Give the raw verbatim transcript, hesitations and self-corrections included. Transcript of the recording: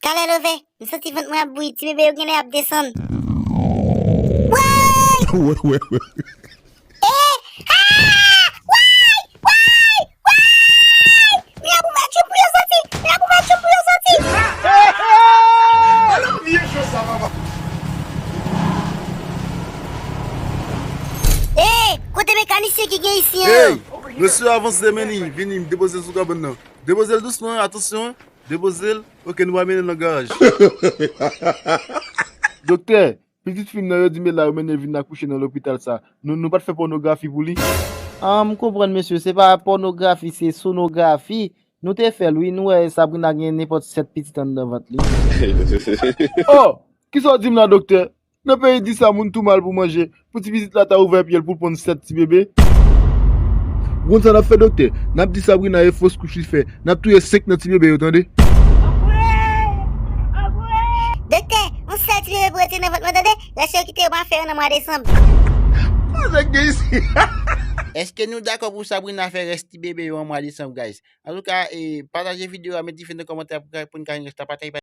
Talè love, m santi vant mwen ap bouyi, ti bebe yo genlè ap desann. Woy! Woy, woy, woy. Eh! Ah! Woy! Woy! Woy! Mira pou mèt tchoum pou yo soti! Mira pou mèt tchoum pou yo soti! Alò, vye cho sa, papa. Eh! Kote mekanisyen ki gen isi an? Hey! Mesye, avanse, men li vini, m depoze l sou kabann nan. Depoze l dousman, atansyon, depoze l. Ok, nou va mennen l nan garaj. Doktè, pitit fi m nan, yo di m la yo mennen l vin akouche nan lopital sa. Nou, nou pa t fè pònografi pou li? Ah, m konprann, mesye, se pa pònografi, se sonografi. Nou te fè l, wi, nou wè Sabrina gen nenpòt sèt pitit anndan vant li. Oh! Kisa w di m la, doktè? Nan peyi di sa, moun tou mal pou manje, pou ti pitit la ta ouvè pye l pou l ponn sèt ti bebe. Ou konn sa n ap fè, doktè? N ap di Sabrina e fos kouch li fè. N ap touye senk nan ti bebe yo, tande? Doktè, yon sèl ti bebe pou retire nan vant mwen, tande? Rès yo kite yo, m a fè yo nan mwa desanm. Kòman sa k gen isi? Èske nou dakò pou Sabrina fè rès ti bebe yo an mwa desanm, guys? Antouka, e, pataje videyo a, met dife nan kòmantè pou, pou n ka gen rès la, pataje.